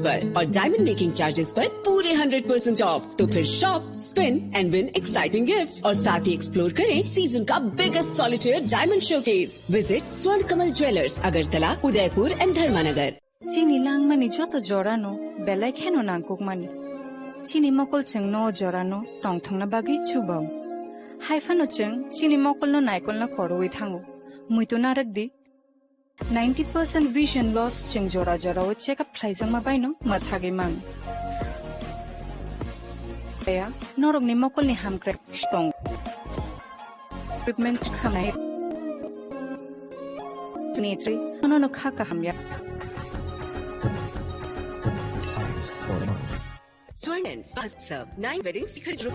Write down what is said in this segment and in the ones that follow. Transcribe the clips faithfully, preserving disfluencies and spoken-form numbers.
पर और diamond making charges पर पूरे हंड्रेड परसेंट ऑफ। तो फिर shop, spin and win exciting gifts और साथ ही एक्सप्लोर करें सीजन का biggest solitaire diamond showcase. Visit स्वर्ण कमल ज्वेलर्स, अगरतला, उदयपुर एंड धर्मानगर। Chini langmani joto jorano belai kheno nangkukmani. Chini mokol chwngno o jorano tongthokna bagwi chubao. Hai phano chwng chini mokolno naikolna koroi thango. Muitu narwk di. Ninety percent vision loss chwng jora jorao check up khlaijakma baino mwthagwi man. Ya, norokni mokolni hamkrai tong. Equipments khamnai. Netri, nono kha kaham ya. Swर्ण and Sub nine wedding शिखर group.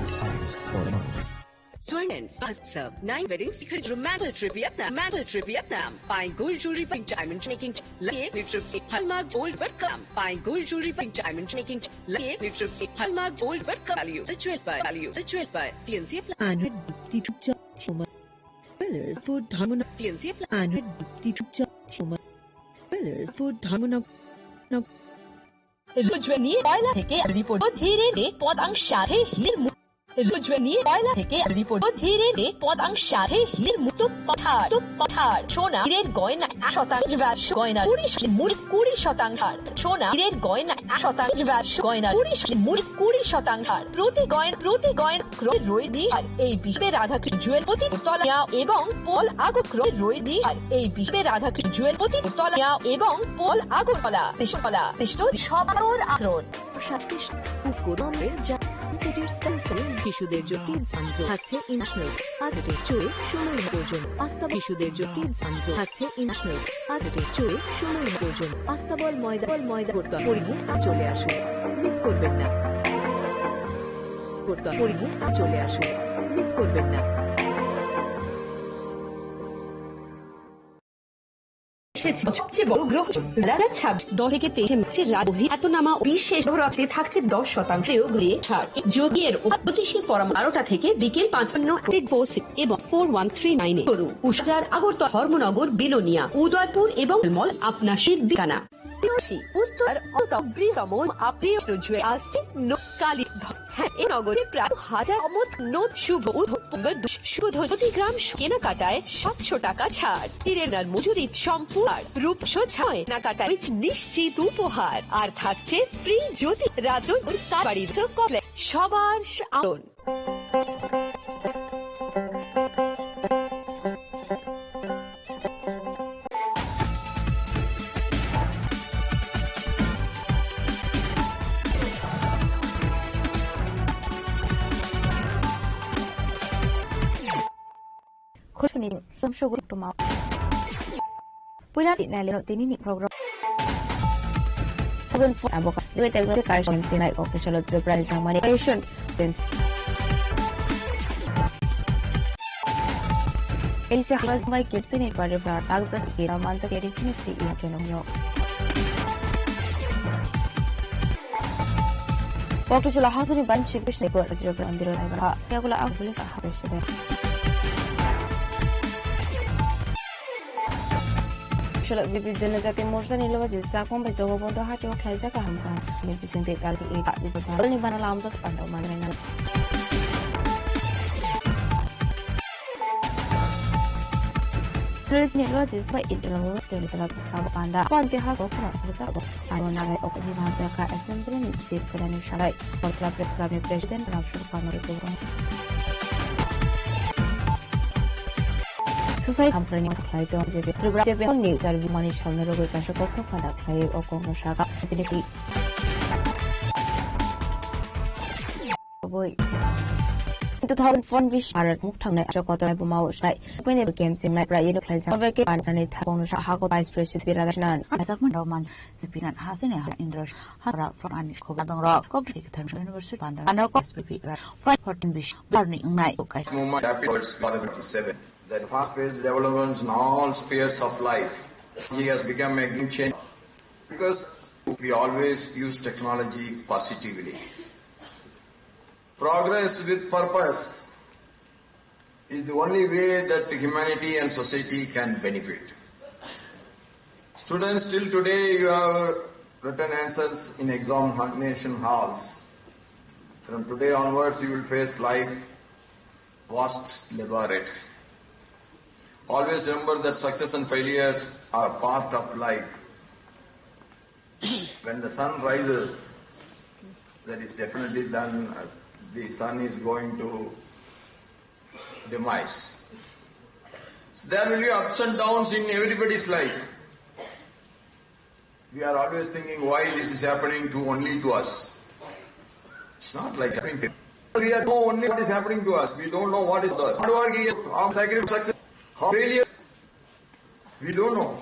Swर्ण and Sub nine wedding Shikhar group. Mantle trip Vietnam. Mantle trip Vietnam. Fine gold jewelry, pink diamond making. Lake trip Hallmark gold dot com. Fine gold jewelry, pink diamond making. Lake trip Hallmark gold dot com. Value such as by value such as by T N C apply. Anwar Dipti Truk Chok Chuma. Dwellers for Dharmana. T N C apply. Anwar Dipti Truk Chok Chuma. Dwellers for Dharmana. রোজভেনি কয়লা থেকে রিপোর্ট ধীরে ধীরে পদাংশ সাথে হীরের মু-, রোজভেনি কয়লা থেকে রিপোর্ট ধীরে ধীরে পদাংশ সাথে হীরের মুক্ত পাঠার, মুক্ত পাঠার। সোনা হীরের গয়না এক শতাংশ, গয়না কুড়ি শতাংশ, মুড়ি কুড়ি শতাংশ ছাড়। সোনা হীরের গয়না এক শতাংশ, গয়না কুড়ি শতাংশ, মুড়ি কুড়ি শতাংশ ছাড়। প্রতি গয়না, প্রতি গয়না ক্রয় রয়েছে আর এই বিষয়ে রাধাকৃষ্ণ জুয়েল প্রতি তলা এবং পল আগো ক্রয় রয়েছে আর এই বিষয়ে রাধাকৃষ্ণ জুয়েল প্রতি তলা এবং পল আগরতলা, তেসতলা, তেসত সবার আচরণ। সাতত্রিশ কুকুরমের যা সিটির স্পেন্সারে শিশুদের জন্য কিডস জোন থাকছে ইন্টারন্যাশনাল আট থেকে চোদ্দ ষোলো পর্যন্ত। আস্তাবল শিশুদের জন্য কিডস জোন থাকছে ইন্টারন্যাশনাল আট থেকে চোদ্দ ষোলো পর্যন্ত। আস্তাবল ময়দা, বল ময়দা করতে পরিয়ে আর চলে আসুন, মিস করবেন না। করতে পরিয়ে আর চলে আসুন, মিস করবেন না। এসেছে সবচেয়ে বড় গ্রহ রাজা ছাব্বিশ, দশ থেকে তেইশে মার্চের রাত বহির এত নামা ও বিশেষ গ্রহরাশি থাকছে দশ শতাংশ যোগ দিয়ে ছাড়। যদি এর উপর জ্যোতিষী পরম বারোটা থেকে বিকেল পাঁচপান্ন ফোর সিক্স এবং ফোর ওয়ান থ্রি নাইন এ করুন। উষাজার আগরতলা, ধর্মনগর, বিলোনিয়া, উদয়পুর এবং মল আপনার শীত ঠিকানা। উত্তর অত বৃহত্তম আপনি জুয়েল আসছে কালী। হ্যাঁ, এ নগরে প্রায় হাজার অমত নোট শুভ উদ্ভব শুভ প্রতি গ্রাম কেনাকাটায় সাতশো টাকা ছাড়। হিরেনার মজুরি সম্পূর্ণ রূপ ছয় কেনাকাটায় নিশ্চিত উপহার। আর থাকছে ফ্রি জ্যোতি রাত কারবারি কমপ্লেক্স সবার আনন্দ। Khosuni somsogo tuma. Puila di nai leno tini ni program. Thousand four aboka. Doi tag doi kai som sinai official Tripura ni sangmani. Question. Ei se hal bai kit sini pare pra tag jak kira man jak kiri sini si iya chelo nyo. Kok tu chula hal sini ban ship sini ko Tripura andiro nai ba. Ya kula ang tulis aha sini. Shalak B P J Janajati Morcha ni loba jesa kong bai jogo bondo hati o khlai jaka hamka. Ni bising de tal di ita bisa tal ni bana lam jaka pandau manai na. Police ni loba jesa bai intel mo tel tala jaka panda. Pan te ha ko khna bisa ko. Aro na rai ok ni bana jaka assembly ni chief kedani salai. Kotla Press Club ni president Ramsur Pano ri. Susai hamkrai ni khlai tong je Tripura je ni utar bumani salna rogoi kaisa kokno phada khlai o kokno saka bini ki boi. Two thousand four bish Bharat muk thangnai acha kotor buma o sai bini game singnai pra yeno khlai sa. Obe ke panchani thakong sa ha ko Vice President Radhakrishnan. Asak man rok man Pinan hasini ha Indra hara from Anish Khobla dong rok kok di kethar University Pandra ano kok S P P ra five fourteen bish barni ngai kok kai. Movement happened towards two thousand twenty-seven. That fast-paced developments in all spheres of life, technology has become a game changer because we always use technology positively. Progress with purpose is the only way that humanity and society can benefit. Students, till today you have Written answers in examination halls. From today onwards, you will face life vast laboratory. Always remember that success and failures are part of life. When the sun rises, that is definitely done. Uh, the sun is going to demise. So there will be ups and downs in everybody's life. We are always thinking why this is happening to only to us. It's not like happening to we are know only what is happening to us. We don't know what is others. Hard work is our sacrifice, success, how failure. We don't know.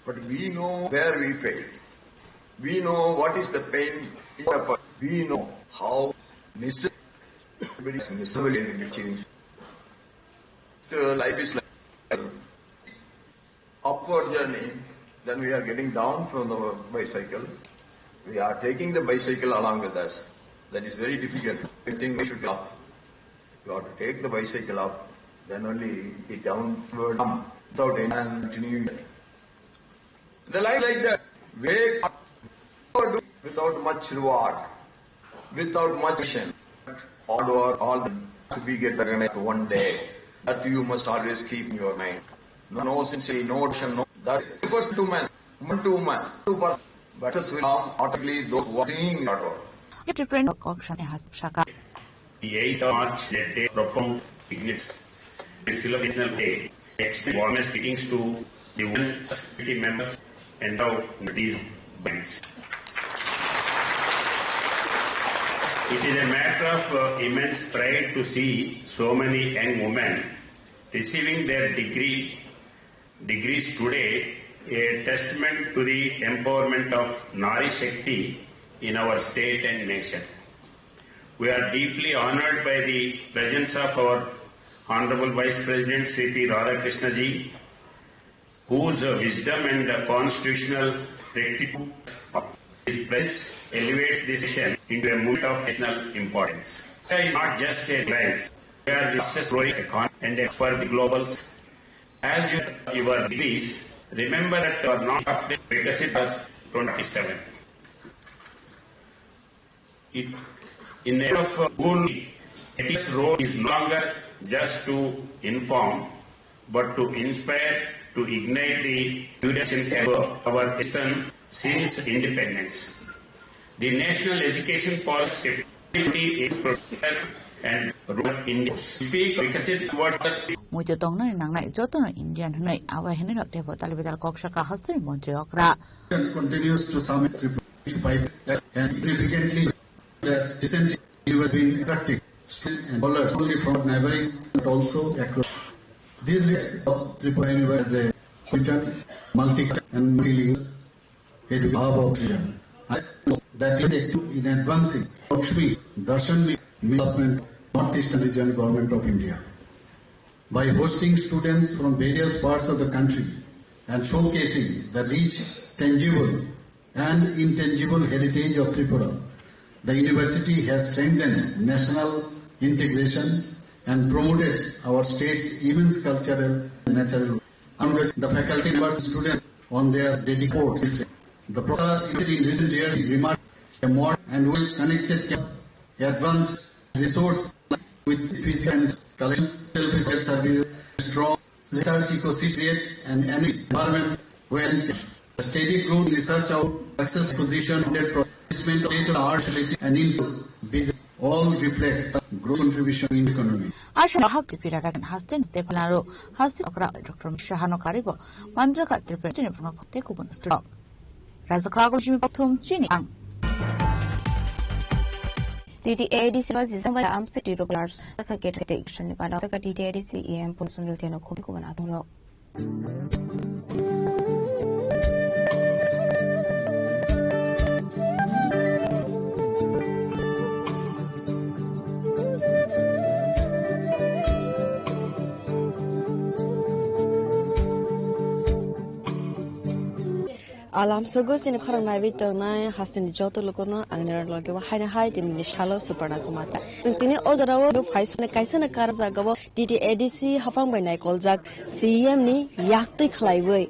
But we know where we failed. We know what is the pain in our past. We know how miserable, everybody is miserable in change. So life is like upward journey, then we are getting down from the bicycle. We are taking the bicycle along with us. That is very difficult. I think we should up. You have to take the bicycle up, then only the downward come without any continuing. The life like that, wake up without much reward, without much action. All the, all the to be get recognized one day. That you must always keep in your mind. No, no sincerity, no devotion, no. That person to man, woman to woman, two person. But success will come automatically those who are doing hard work. Different kok sani has saka. The eighth of March, that day, profound significance. The celebration day extend warmest greetings to the women committee members and of these bands. It is a matter of uh, immense pride to see so many young women receiving their degree degrees today, a testament to the empowerment of Nari Shakti in our state and nation. We are deeply honored by the presence of our Honorable Vice President Shri P Radhakrishna ji, whose wisdom and constitutional rectitude of his presence elevates this session into a moment of national importance. India is not just a province, we are the fastest growing economy and a for the global. As you, you are this, remember that you are not update Viksit Bharat twenty seven. It, in the era of Google, its role is no longer just to inform, but to inspire, to ignite the curiosity of our nation since independence. The National Education Policy is and rural India. Speak Viksit towards the Muitu tongnani nangnai jotono Indian hwnwi abo hinwi rok tebo talibidal kok saka hasteni montri okra. Continues to summit Tripura by and significantly the recent university being attractive students and scholars only from neighboring but also across. These risks of Tripura University as a cosmopolitan, multicultural and multilingual education hub of India. I know that is active in advancing Lakshmi Darshan development Northeastern Region Government of India. By hosting students from various parts of the country and showcasing the rich, tangible and intangible heritage of Tripura, the university has strengthened national integration and promoted our state's immense cultural and natural. Congratulate the faculty members and students on their dedicated efforts. The professor in recent years remarked a modern and well-connected campus, advanced resource with physical and collection, self-help services, strong research ecosystem, and an environment where steady growth in research output, success acquisition, hundred percent state-of-the-art facility, and into business all reflect the growth contribution in economy. Asha hak tipira ragan hasten Stefano hasten okra Doctor Shahano karibo manjaka tripetini phunga khote kubun stok. Rajakragul jimi pathum chini ang. T T A D C ba jisang bai amse tiro blars saka get get action ni pada saka T T A D C E M pun sundu jeno khobi kubun atung lo. Alam sogo chini khorang naiwi tongnai hasteni joto lukurno ang nirok loge o haino hai tini ni salo Suparna Chamatai. Chwng tini o jora o phai sone kaisa na kar jaga o T T A D C haphang bai naikoljak C E M ni yaktwi khlaiwi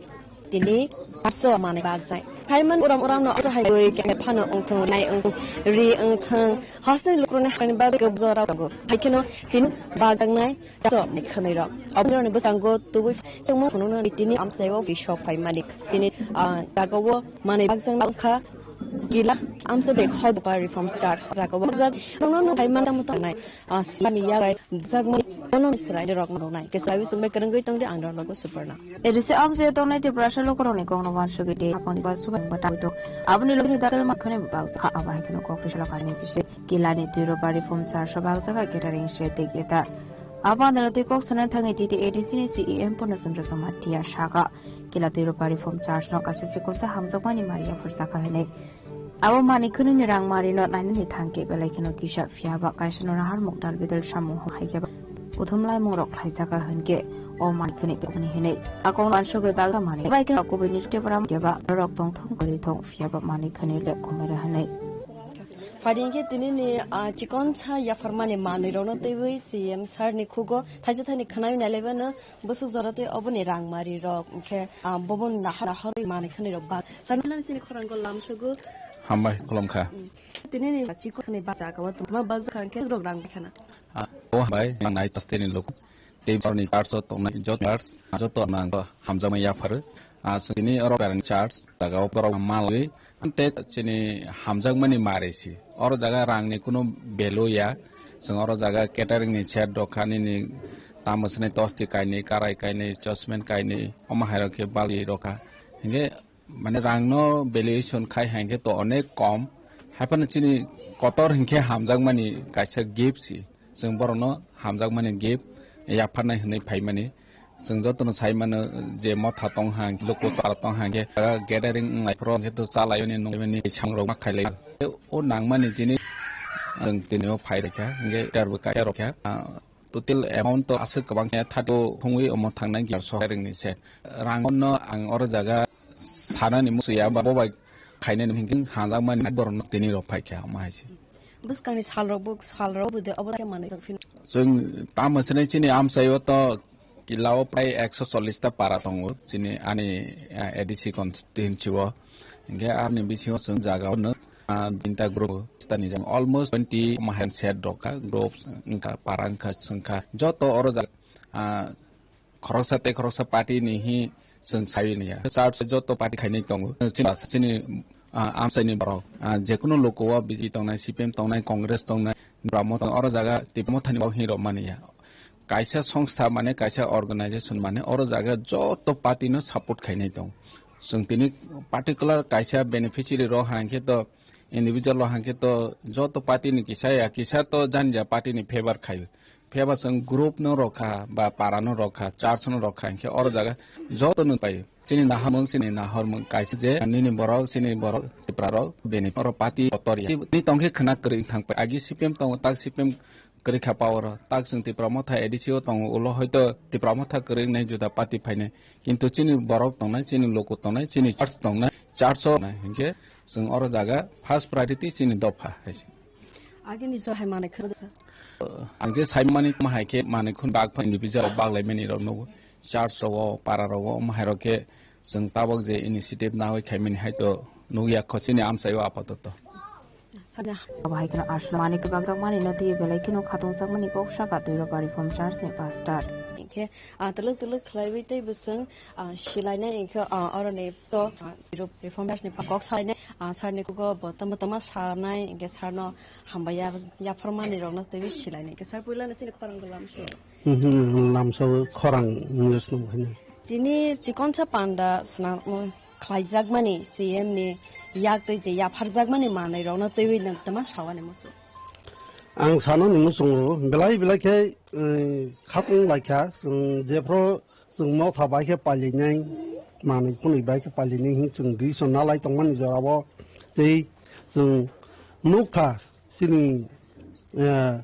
tini baksa manwi bakjai. Thaiman uram uram no auto highway khe phano wngthung, nai wngthung, ri wngthung, hostel lukurokni haini bagwi khe bujora tongo. Hai kheno tini bajaknai so ni khwnwi rok. Oboni rokni bwskango tubui chwngmung phunuknani tini amchaio bisok phaimani. Tini, ah, jagao manwi bakjakna wngkha kila amsa bek Hodopa Reformed Church jagao bakjak rokno no thaiman tamo tongnai. Ah, sani yagai jakmani bono Israel rok no nai. Khe sabi sungbai kwrwngwi tongdi ang rok logo Suparna. A D C amchaio tongnai Tiprasa lukurokni kokno uansugwi tei apangni uansugwi tong. Aboni logini datel makhani baksa abo hai kheno kok tisala kani bisi kilani Tiropa Reformed Church o baksa kha catering shed tei geta. Abo andro tei kok sanani thangwi T T A D C ni C E M Purna Chandra Jamatia saka kila Tiropa Reformed Church no kaisa chikonsa hamjakmani mari yaphar saka hinwi. Abo manwi khwnwini rang marino nainani thangkhe belai kheno kisa, phiyaba kaisano nahar mukdal bidal samung hwn hai khe ba uthum laimungrok khlaijakha hwnkhe o manwi khwnwi tongmani hinwi. A kokno uansugwi bagwi manwi bai kheno kubui newspaper-o khe ba rok tongthok kwrwi thung, phiyaba manwi khwnwi le khumui rw hinwi. Phaidi hinkhe tinini, ah, chikonsa yapharmani manwirokno twiwi C M sir ni khugo thaisa thaini khwnai nailaibano. Bwswk jora tei oboni rang mari rok, hwnkhe, ah, boboni nahar nahorwi manwi khwnwi rok bang. Sanilani chini khorang go lamsogo. Hambai, khulumkha. Mm. Tini ni chiko khwnwi basa ka wa tuma bak jakha hwnkhe rok rang bikhana. Ah, o hambai, ang nai tas tini luk. Tei borni church o tongnai jot church, joto nang hamjakma yaphar. Ah, so tini oro parent church, daga o borok malwi. Tei chini hamjakmani mari si. Oro jaga rangni kunu value ya. Chwng oro jaga catering ni set rok kha nini tamo sini tosti kainwi, karai kainwi, chosmen kainwi, omo hai rok khe bali rok kha. Hinkhe mane rangno valuation khai hai khe to onek kom. Haiphano chini kotor hinkhe hamjakmani kaisa gift si. Chwng borokno hamjakmani gift yapharnai hwnwi phaimani. Chwng jotono sai mano je motha tong ha, luku tar tong ha, hwnkhe gathering wng lai phuru hwnkhe to cha lai oni nung mani samung rok ma khai lai. O nang mani jini chwng tini o phai rokha, hwnkhe tar bo kaisa rokha. Ah, total amount to aswk kwbang khe thirty phungwi omo thangnai gathering ni se. Rang no ang oro jaga sanani musuya ba bo bai khainani hwnkhe hamjak mani borok no tini rok phai kha omo hai se. Bwskangni salrok bo, salrok bo de obo khe manwi jak phino. Chwng tamo sini chini amchaio to kilao prai ekso chollish ta para tongo chini ani, ah, A D C constituency o. Hinkhe arni bisingo chwng jaga o no, ah, binta group tani jang almost twenty mahan set rok kha, groups wngkha, para wngkha, chwngkha joto oro jaga, ah, khoroksa tei khoroksa party ni hi chwng sawi liya. Church joto party khainai tongo. Chini, chini, ah, amchaini borok, ah, jekunu luku o B J P tongnai, C P M tongnai, Congress tongnai, Tipra Motha tongnai, oro jaga Tipra Motha ni bo hinwi rok mani ya. Kaisa songstha mane, kaisa organization mane, oro jaga joto party no support khainai tongo. Chwng tini particular kaisa beneficiary rok hai khe to individual rok hai khe to joto party ni kisa ya kisa to jani ja party ni favor khaio. Phiya ba chwng group no rokha, ba para no rokha, church no rokha, hinkhe oro jaga joto no pai. Chini naharmung, chini nahormung kaisa je nini borok, chini borok Tipra rok bini oro party kotor ya. Ni tongkhe khwna kwrwi thang pai. Agi C P M tongo, tak C P M kwrwi kha power o. Tak chwng Tipra Motha A D C o tongo, ulo hoito Tipra Motha kwrwi wngnai juda party phainai. Kintu chini borok tongnai, chini luku tongnai, chini church tongnai, church o tongnai. Hinkhe chwng oro jaga first priority chini dopha hai se. Agini so hai manwi khwrwng sa. Ang je saimani tamo hai khe manwi khun bak phai individual bak lai mani rok nugo. Church rogo, para rogo, omo hai rok khe chwng tabok je initiative nawi khai mani hai to nugya kho chini amchai o apatoto. Abo hai kheno aswk manwi kwbang jak mani no twi belai kheno khatung jak mani kok saka twi rok bari phom church ni pastor. Hinkhe, ah, twlwk twlwk khlaiwi tei bwswng, ah, silainai hinkhe, ah, oroni to, ah, reform church ni kok salainai, ah, sir ni kugo bo tamo tamo sanai hinkhe sir no hambai ya, yaphar mani rok no twi silainai hinkhe sir puila no chini khorang go lamso. Mhm, lamso khorang news no hino. Tini chikonsa panda swnam khlaijakmani C M ni yak twi je yapharjakmani manwi rokno twiwi nwng tama sawani muchung. Ang sanani muchungo belai belai khe, eh, khatung laikha, chwng jephru chwng motha bai khe pailinai, manwi khunui bai khe pailinai hin chwng dui son nalai tongmani jorao tei chwng nukha chini, eh,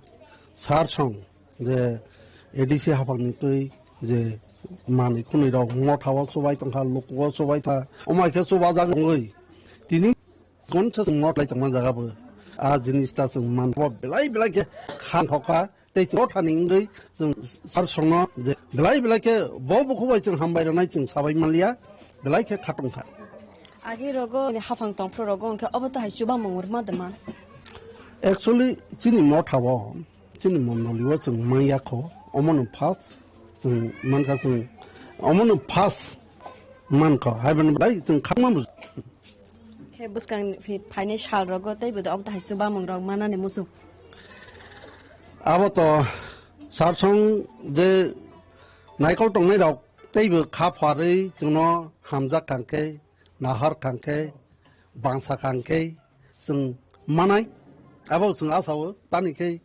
sar song je A D C haphangni twi je manwi khunui rok motha o chubai tongkha, luku o chubai tongkha, omo hai khe chubajak wngwi tini konsa chwng motha lai tongma jaga bo a jinis ta chwng manbo belai belai khe khan thokha tei chwng mothani wngwi chwng sar songno je belai belai khe bo bukhuk bai chwng hambai rwnai chwng sabai manliya belai khe khatungkha. Agi rogo ni hafang tongphru rogo hwnkhe obo to hai chubamung rwma de man. Actually, chini motha o, chini mondoli o chwng manya kho, omono first chwng mankha chwng, omono first mankho, hai bani bai chwng khakma bu. Khe bwskang phi-, phainai sal rogo tei bo obo to hai chubamung rok manani muchung. Abo to sarsong je naikol tongnai rok tei bo kha pharwi chwngno hamjak kangkhe, nahar kangkhe, bangsa kangkhe chwng manai, abo chwng asao tani khe,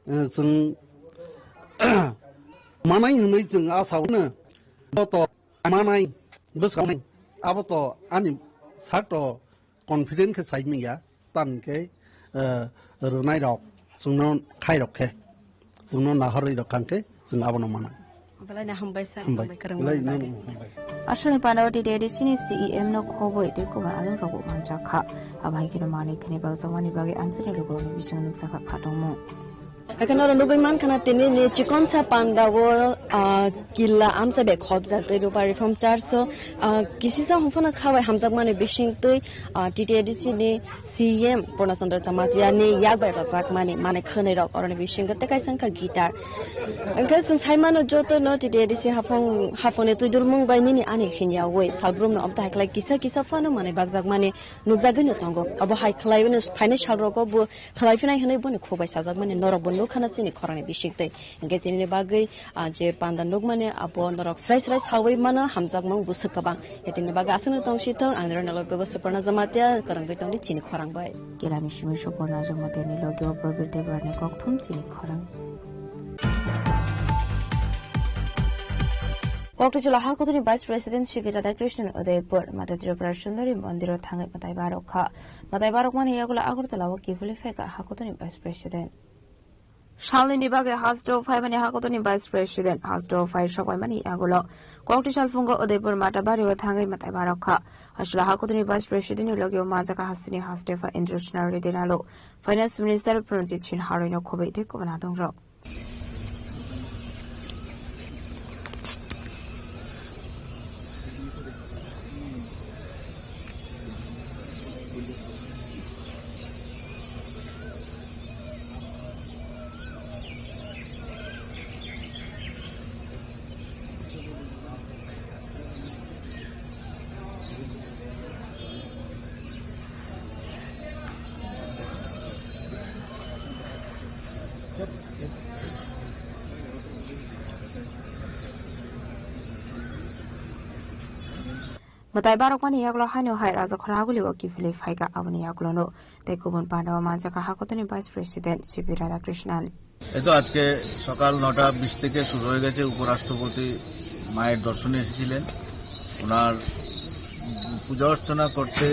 eh, chwng manai hwnwi chwng asao no, bo to manai bwskango, abo to ani sak to confident khe sai manya, tani khe, eh, rwnai rok chwngno khai rok khe. Chwngno nahorwi rwkha hwnkhe chwng abono manai. Belai no hambai sir, hambai. Hambai kwrwng belai manwi no bagwi. Hambai. Aswkni pandao T T A D C ni C E M no khobwi tei kubun along rokbo manjak kha. Abo hai kheno manwi khwnwi bakjakmani bagwi amchaini lukurokni bisingo nukjakha phatungmung. Haikhe norok nugwi mankha na tini ni chikonsa pandao, ah, killa amchai bai khobjak tei Rupa Reform Church o, ah, kisisa hwnphano khabai hamjakmani bisingtwi, ah, T T A D C ni C M Purna Chandra Jamatia ni yak bai rwjakmani manwi khwnwi rok oroni bisingo tei kaisa wngkha guitar. Hwnkhe chwng sai mano joto no T T A D C hafong, hafongni twidulmung bai nini ani hinyawi salbrum no omo hai khlai kisa kisa phano manwi bakjakmani nukjagwi no tongo. Obo hai khlaiwi no phainai sal rogo bo khlai phinai hwnwi boni khuk bai sajakmani norok bo nukha na chini khorang ni bisingtwi. Hwnkhe tini ni bagwi ah, je panda nukmani abo norok srai srai sawi mano, hamjakmung bwswk kwbang. Etini bagwi aswkno tong si thung, ang nirok nalok gogo Suparna Jamatia, kwrwngwi tongdi chini khorang bai. Kerani simi Suparna Jamatia ni logi o Prabir Debbarma ni kokthum chini khorang. Kokthai chwla hakutuni Vice President C P Radhakrishnan Udaipur, Mata Tripura Sundari Mondiro thangwi mwtai barok kha. Mwtai barokmani yagulo Agartala o kiphilwi phaikha hakutuni Vice President. Salnini bagwi hasteo phaimani hakutuni Vice President, hasteo phai sokbaimani yagulo kokthai salphungo Udaipur Mata bario thangwi mwtai barok kha. Hasteo hakutuni Vice President ni logi o manjakha hasteni hasteo pha Indra Singh Reddy Lalu, Finance Minister Pranjit Singh Haroi no khobwi tei kubun adongrok. Mwtai barokmani yagulo haino hai Rajakhor agulio kiphilwi phaikha, aboni yagulono tei kubun pandao manjakha hakutuni Vice President C P Radhakrishnan. এই তো আজকে সকাল নটা বিশ থেকে শুরু হয়ে গেছে উপরাষ্ট্রপতি মায়ের দর্শনে এসেছিলেন। ওনার পূজা অর্চনা করতে,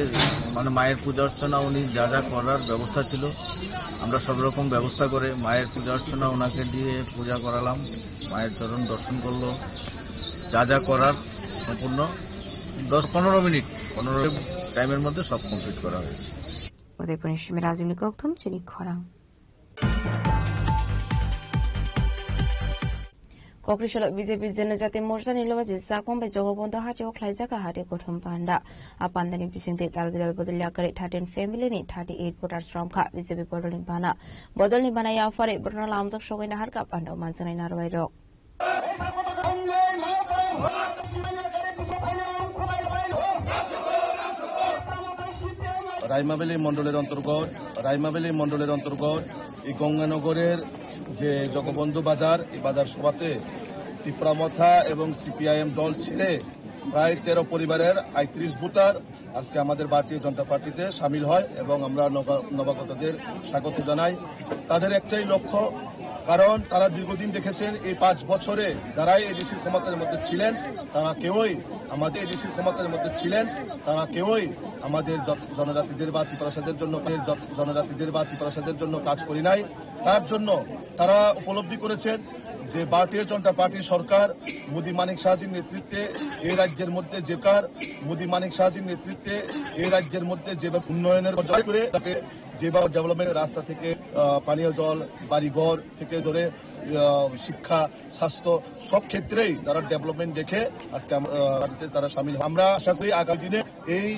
মানে, মায়ের পূজা অর্চনা উনি যা যা করার ব্যবস্থা ছিল, আমরা সব রকম ব্যবস্থা করে মায়ের পূজা অর্চনা ওনাকে দিয়ে পূজা করালাম। মায়ের চরণ দর্শন করলো, যা যা করার সম্পূর্ণ দশ পনেরো মিনিট, পনেরো টাইমের মধ্যে সব কমপ্লিট করা হয়েছে। Udaipurni simi Rajibni kokthum chini khorang. Kokri salo B J P Janajati Morcha ni lobaji Chakma bai Jogobondhu hati o khlaijak a hati kothom panda. A panda ni bisingtwi dal bidal bodol yakarwi thirteen family ni thirty eight voters romkha B J P bodol ni bana. Bodol ni bana yaphari borokno lamjak sogwi naharkha panda o manjaknai narwai rok. রাইমাবেলী মণ্ডলের অন্তর্গত, রাইমাবেলী মণ্ডলের অন্তর্গত এই গঙ্গানগরের যে জগবন্ধু বাজার, এই বাজার সভাতে তিপ্রা মথা এবং সিপিআইএম দল ছেড়ে প্রায় তেরো পরিবারের আটত্রিশ ভোটার আজকে আমাদের ভারতীয় জনতা পার্টিতে সামিল হয় এবং আমরা নবা-, নবাগতদের স্বাগত জানাই। তাদের একটাই লক্ষ্য, কারণ তারা দীর্ঘদিন দেখেছেন এই পাঁচ বছরে যারাই এডিসির ক্ষমতার মধ্যে ছিলেন, তারা কেউই আমাদের এডিসির ক্ষমতার মধ্যে ছিলেন, তারা কেউই আমাদের জ-, জনজাতিদের বা তিপ্রাসাদের জন্য, জ-, জনজাতিদের বা তিপ্রাসাদের জন্য কাজ করি নাই। তার জন্য তারা উপলব্ধি করেছেন যে ভারতীয় জনতা পার্টি সরকার মোদী মানিক সাহাজির নেতৃত্বে এই রাজ্যের মধ্যে যে কার মোদী মানিক সাহাজির নেতৃত্বে এই রাজ্যের মধ্যে যেভাবে উন্নয়নের পর্যায়ে করে যেভাবে ডেভেলপমেন্ট রাস্তা থেকে, আহ, পানীয় জল, বাড়িঘর থেকে ধরে, আহ, শিক্ষা, স্বাস্থ্য সব ক্ষেত্রেই তারা ডেভেলপমেন্ট দেখে আজকে আম-, আহ, তারা সামিল। আমরা আশা করি আগামী দিনে এই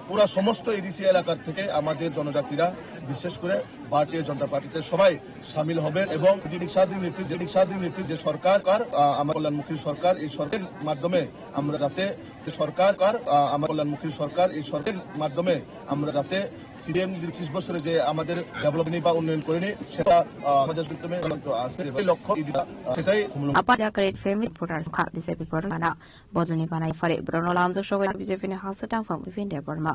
পুরা সমস্ত এডিসি এলাকার থেকে আমাদের জনজাতিরা, বিশেষ করে ভারতীয় জনতা পার্টিতে সবাই সামিল হবেন এবং যে নিঃস্বার্থ নীতি, যে নিঃস্বার্থ নীতি যে সরকার, আহ, আমার কল্যাণমুখী সরকার, এই সরকারের মাধ্যমে আমরা যাতে সে সরকার, আহ, আমার কল্যাণমুখী সরকার, এই সরকারের মাধ্যমে আমরা যাতে সিপিএম ত্রিশ বছরে যে আমাদের ডেভেলপমেন্ট বা উন্নয়ন করেনি, সেটা, আহ, আমাদের মাধ্যমে চূড়ান্ত আসে। এই লক্ষ্য, এই দিকে, আহ, সেটাই Apa dia kare family reporter kha B J P kormana bodolni banai phari brono lamjak sogwi B J P ni hasta tangphang Bipin Debbarma.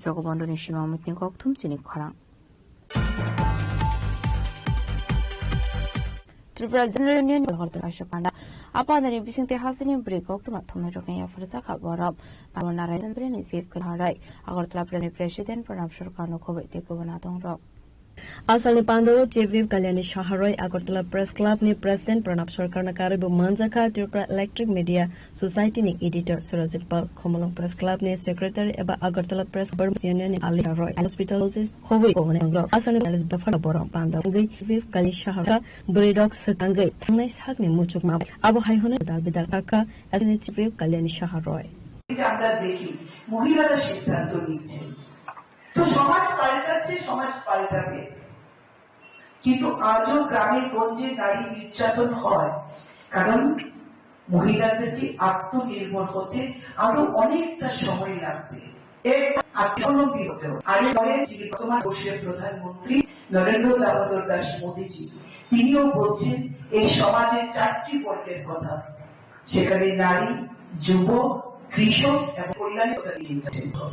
Jogobondhoni sima miting kokthum chini khorang. Tripura General Union Agartala Shapanda. Apa nari bising te hasini beri koktuma thumna rokni ya farsa kha borom. Pamona Rai Sandri ni chief kharai. Agartala Pre-, President Pranab Sarkar no khobai te kubana tongrok. Asalni pandao Chief Whip Kalyani Saha Roy Agartala Press Club ni President Pranab Sarkar na karwi bo manjakha Tripura Electric Media Society ni editor Surajit Pal, Khumulwng Press Club ni Secretary eba Agartala Press Club Union ni Ali Roy, Hospitalist Hobwi Kowani Angrok, Asani Palace Bafara Borom Panda Wngwi Chief Whip Kalyani Saha Roy, Bwrwi Rok Swkangwi Thangnai Sakni Muchukma, Abo Hai Hwnwi Dal Bidal Kaka, Asani Chief Whip Kalyani Saha Roy. এটা আমরা দেখি, মহিলারা সিদ্ধান্ত নিচ্ছেন। তো সমাজ পাল্টাচ্ছে, সমাজ পাল্টাবে, কিন্তু আজও গ্রামে গঞ্জে নারী নির্যাতন হয়, কারণ মহিলাদেরকে আত্মনির্ভর হতে আরো অনেকটা সময় লাগবে। এর আত্মলম্বী হতে হবে। আমি মনে করি বর্তমান দেশের প্রধানমন্ত্রী নরেন্দ্র দামোদর দাস মোদীজি, তিনিও বলছেন এই সমাজের চারটি বর্গের কথা, সেখানে নারী, যুবক, কৃষক এবং কল্যাণের কথা চিন্তা করতে হবে।